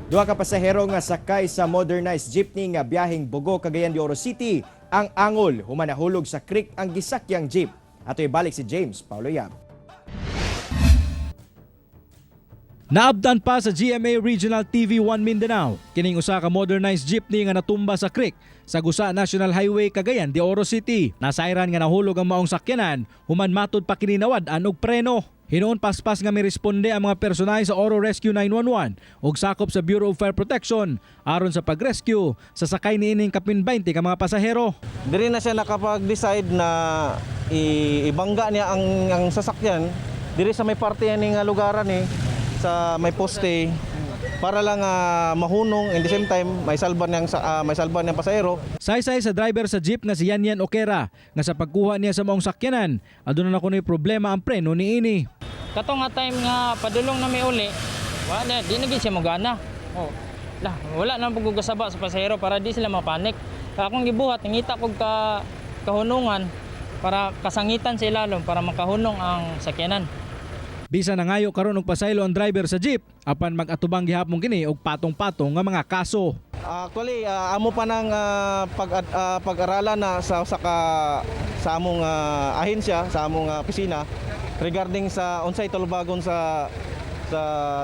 Duha ka pasahero nga sakay sa modernized jeepney nga biyaheng Bogo, Cagayan de Oro City ang angol human nahulog sa creek ang gisakyang jeep. Ato ibalik si James Paulo Yap. Naabdan pa sa GMA Regional TV 1 Mindanao kining usa ka modernized jeepney nga natumba sa creek sa Gusa National Highway, Cagayan de Oro City. Nasayran nga nahulog ang maong sakyanan human matud pa kini nawad-an og preno. Hinuon paspas nga miresponde ang mga personahe sa Oro Rescue 911 ug sakop sa Bureau of Fire Protection aron sa pag-rescue sa sakay niining kapin 20 ka mga pasahero. Diri na siya nakapag-decide na ibangga niya ang sasakyan diri sa may parte ni nga lugaran ni sa may poste para lang mahunong, in the same time may salba niyang pasahero. Saysay sa driver sa jeep nga si Yanyan Okera nga sa pagkuha niya sa maong sakyanan, aduna na kuno'y problema ang preno niini. Kato nga time nga padulong na mi uli, wala na, di na gid siya mogana. Oh. Lah, wala na pag sa pasahero para di sila mapanik. Kaya akong gibuhat, ngita kog ka kahunungan para kasangitan sa ilalom para makahunong ang sakyanan. Bisan nangayo karon og pasaylo ang driver sa jeep, apan mag-atubang gihapon kini og patong-patong nga mga kaso. Actually, amo pa ng pag-aralan na sa among ahensya, sa among opisina regarding sa unsay tulubagon sa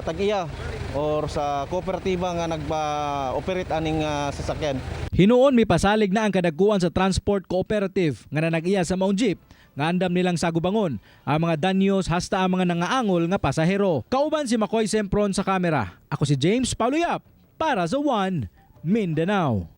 tag-iya or sa kooperatiba nga nagba-operate aning sasakyan. Hinuon mipasalig na ang kadagkuan sa transport cooperative nga nanag-iya sa maong jeep nga andam nilang sagubangon ang mga danyos hasta ang mga nangaangol nga pasahero. Kauban si Makoy Sempron sa kamera. Ako si James Paulo Yap para sa One Mindanao.